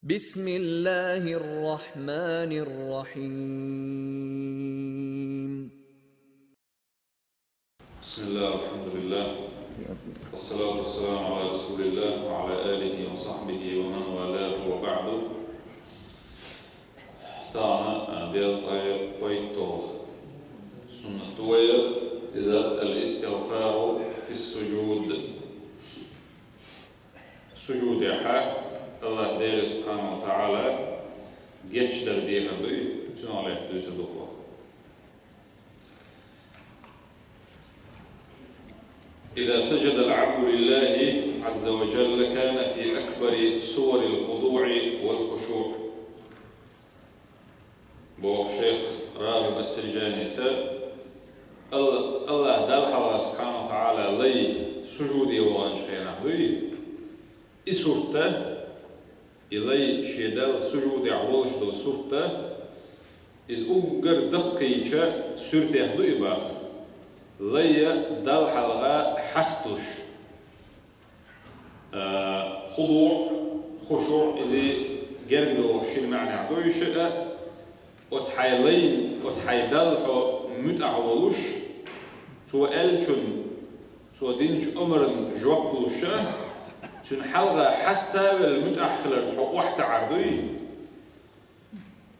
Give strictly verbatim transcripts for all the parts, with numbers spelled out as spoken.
بسم الله الرحمن الرحيم. بسم الله، والحمد لله، والصلاة والسلام على رسول الله وعلى آله وصحبه ومن والاه، وبعد. Тана, а, дезткъеи кхойтталгӀа суннат да вай, иза الاستغفار في السجود. Сужудехьа АллахӀ Дела субхьанаху ва тагӀала гечдар дехар да, цунах лаьтта дуьйцур ду-кх. إذا سجد العبد لله عز وجل كان في أكبر صور الخضوع والخشوع. Боху шайх РагӀиб ас-Сиржанис, Алла-, АллахӀ Далла хьалха субхьанаху ва тагӀала лай сужуде ваханчу хенахь дуй, и сурт, и лай шен Далла сужудехь волуш долу сурт, иза уггар даккхийча суьртех ду и боху. Лай Далла хьалха хьасталуш. А, худуъ, хушуъ, иза герга догӀуш шина маьӀнехь ду, иштта оцу хьайн лайн, оцу хьайн Далла хьо муьтӀахь волуш, Цо аьллачунна, Цо динчу омранна жоп луш, Цуьнан хьалха хьаставелла муьтӀахь хиларца хьо охьатаӀар дуй?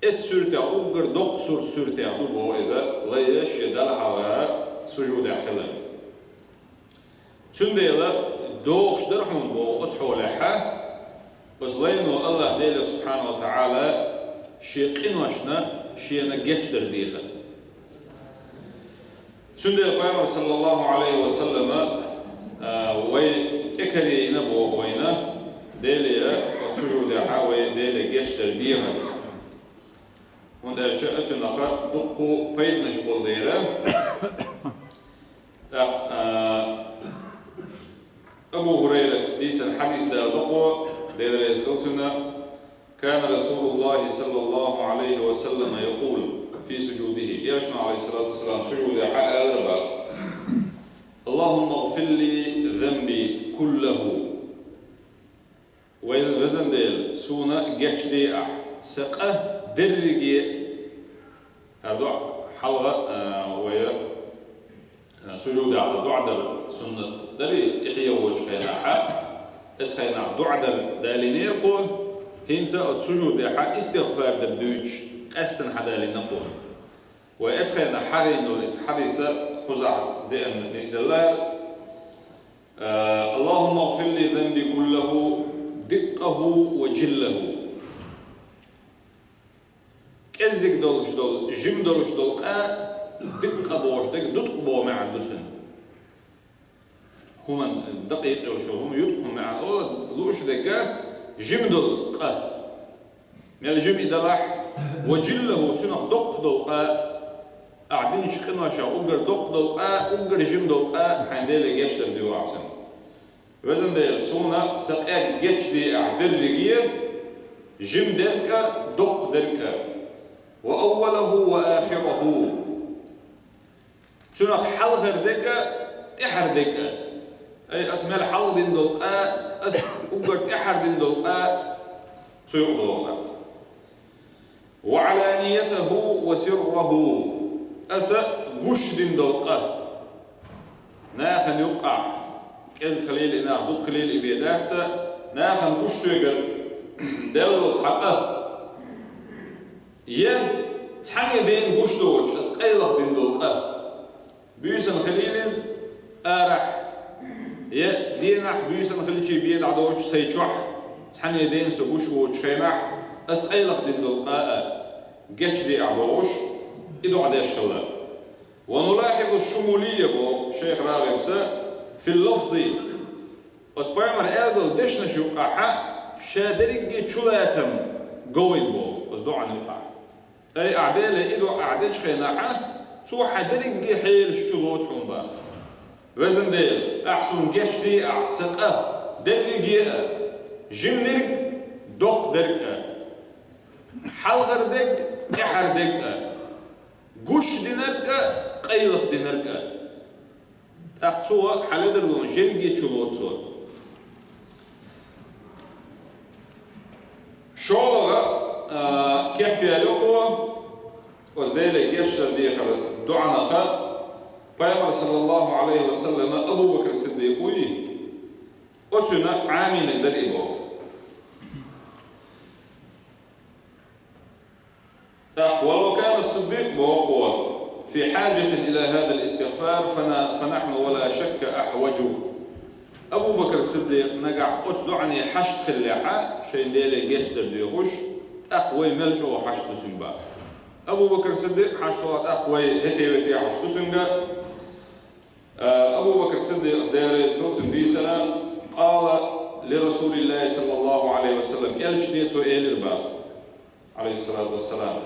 Эцу суьртехь уггар доккха сурт суьртехь ду боху иза, лай шен Далла хьалха сужудехь хилар. Цундела догӀуш дара хьуна боху оцу хьолехь, оцу лайно АллахӀ Дела субхьанаху ва тагӀала шен къиношна шена гечдар дехар. Цундела Пайхамар, саллаллаху Ӏалайхи ва саллама, а, вай тӀекарийна боху вайна, Деле, оцу сужудехьа вай Деле гечдар дехарца. ХӀунда аьлча оцунах дуккха пайданаш болу дела. ТӀаккха, а, Абу ХӀурайрас дийцина хьадис дала бакъо, Дела реза хуьлда цунна, كان رسول الله صلى الله عليه وسلم يقول في سجوده. Элчано, Ӏалайхиссалату вассалам, сужудехь алара боху: اللهم اغفر لي ذنبي كله. Вай Везан Дела, суна гечде ахь, сан къа дерриге а. ХӀара доӀа хьалха, а, вай, а, сужудехь доӀа дар суннат дарий, тӀехьа вочу хенахь, оцу хенахь доӀа дар далийнера кхо, хӀинца оцу сужудехь истигъфар дар дуьйцуш, къаьстина хьадалийна кхо. Вай оцу хенахь хьахийна долу иза хьадис кхузахь деана нисделла, а, اللهم اغفر لي ذنبي كله دقه وجله. КӀеззиг долуш долу, жима долуш долу къа, дикъа бохуш дерг, дуткъа боху маьӀна ду цуьнан. ХӀуманна дакъикъ йолуш йолу хӀума, юткъа хӀума маьӀна олу, лууш дерг, жима долу къа. Мел жима и далахь, وجله, цуьнах доккха долу къа, ахь динчу къиношах уггар доккха долу къа, уггар жима долу къа, хьайн Деле гечдар де ахь цуьнан. Везан Дела, суна сан къа гечде ахь дерриге, жима дерг а, доккха дерг а. وأوله وآخره. Цуьнах хьалхара дерг а, тӀаьхьара дерг а. Ай, ас мел хьалха дина долу къа, ас уггар тӀаьхьара дина долу къа, цу юкъа догӀу тӀаккха. وعلانيته وسره. Аса гуш дина долу къа. Нахана юккъахь, кӀезиг хилийла и нах, дукха хилийла и бен дац, нахана гуш соьгара делла долу цхьа къа. Я цхьанне дена гуш доцуш, аса къайлаха дина долу къа. Буьйсанна хилийла иза арахь, я денахь буьйсанна хилчий бен дӀадоцуш сайн чохь, цхьанне дена со гуш воцучу хенахь, аса къайлаха дина долу къа а гечде ахь бохуш, и доӀа деш хилла. ونلاحظ الشمولية, боху шайх РагӀибас, في اللفظ. Оцу пайхамара аьлла долу дешнаш юккъахь ша дерриге чулацам го вайна боху оцу доӀан юккъахь. Ай, ахь Деле и доӀа ахь дечу хенахь, Цо хьайн дерриге хьелаш чулоцу хьуна боху. Везан Дела, ахь суна гечде ахь сан къа дерриге а, жиманиг а, доккха дерг а, хьалхара дерг а, тӀаьхьара дерг а, гуш динарг а, къайлаха динарг а. ТӀаккха цо хьаледарлонаш ерриге чулоцу цо. ШоллагӀа, а, кеп яьлла кхо, оцу Деле гечдар дехар доӀанах, Пайхамар, саллаллаху Ӏалайхи ва саллама, Абу Бакр Сиддикъ вуй, оцуьнан Ӏамийнарг дара и боху. ТӀаккха: «ولو كان الصديق», – боху кхо, «في حاجة إلى هذا الاستغفار فن-، فنحن ولا شك أحوج». Абу Бакр Сиддикъ нагахь оцу доӀане хьашт хиллехь, шайн Деле гечдар доьхуш, тӀаккха вай мел чӀогӀа хьашт ду цуьнга боху. Абу Бакр Сиддикъ хьашт хилахь, тӀаккха вай хӀетте-вете хьашт ду цуьнга. А, Абу Бакр Сиддикъ, Дела реза хуьлда цунна, дийцина: «قال لرسول الله صلى الله عليه وسلم», элчане цо элира боху, Ӏалайхиссалату вассалам: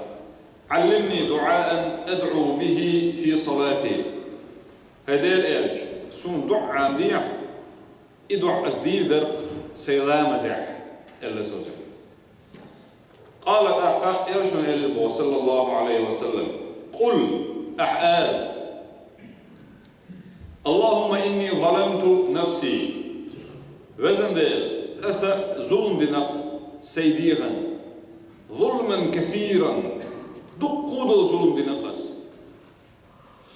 «علمني دعاء أدعو به في صلاتي». ХӀай Делан элча, суна доӀа Ӏамадехьа, и доӀа ас дийр дара сайн ламазехь, аьлла цо цуьнга. قال, тӀаккха элчано элира боху, саллаллаху Ӏалайхи ва саллам: «قل», ахь ала: «اللهم إني ظلمت نفسي». Везан Дела, аса зулам дина-кх сайн дегӀан. «ظلما كثيرا», дуккха долу зулам дина-кх аса.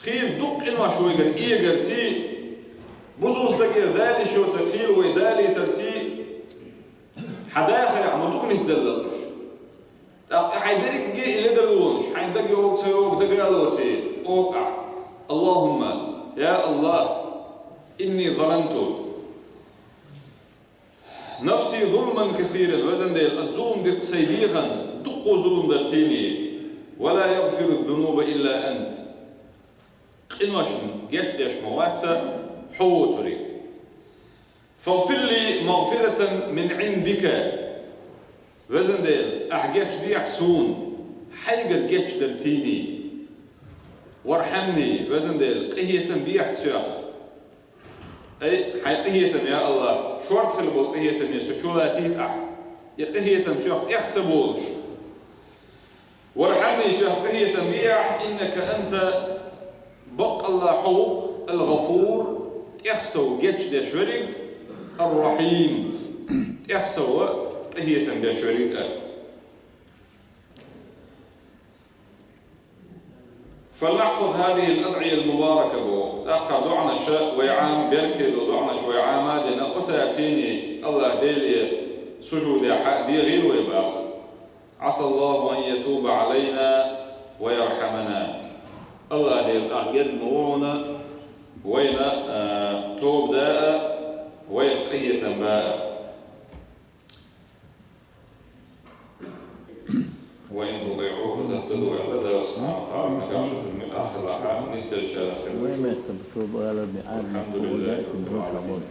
Хийла дуккха къинош вайгара эгарций, бусалба стагера Дала йиш йоцург хийла вай далийтарций, хьан дахарехь ма дукха нисделла уьш. ТӀаккха хьайн дерриге и ледарлонаш, хьайн дага йогу, ца йогу дага а лоций, олу ахь: «اللهم», я АллахӀ, «إني ظلمت نفسي ظلما كثيرا», везан Дела, ас зулам ди-кх сайн дегӀан, дуккха зулам дарций, «ولا يغفر الذنوب إلا أنت». Къиношна гечдеш ма вац хьо воцург. «فاغفر لي مغفرة من عندك». Везан Дела, ахь гечдехьа суна, хьайгара гечдарций. «وارحمني», везан Дела, къинхетам бехьа соьх. Ай, хьайн къинхетам, я АллахӀ, шорта хилла болу къинхетаме со чулацийта ахь. И къинхетам соьх тӀех ца болуш. «وارحمني», соьх къинхетам бехьа, «إنك أنت», баккъалла хьо ву-кх, «الغفور», тӀех сов гечдеш верг, «الرحيم», тӀех сов къинхетам беш верг а. «فلنحفظ هذه الأدعية المباركة», боху. ТӀаккха доӀанаш вай Ӏама, беркате долу доӀанаш вай Ӏама а дина, оцара цӀийнан АллахӀ Деле сужудехь дегӀийла вай боху. «عسى الله أن يتوب علينا ويرحمنا». АллахӀ Дела тӀаккха герга ма ву хьуна, вайна, а, тоба даа, вайх къинхетам баа. «وإن تطيعوه تهتدوا», аьлла Дала субхьанаху ва тагӀала, нагахь шуьца муьтӀахь хилахь, нисделлачарах хир ду шу. Вайн метта тоба алар бен Ӏамадна. الحمد لله رب العالمين.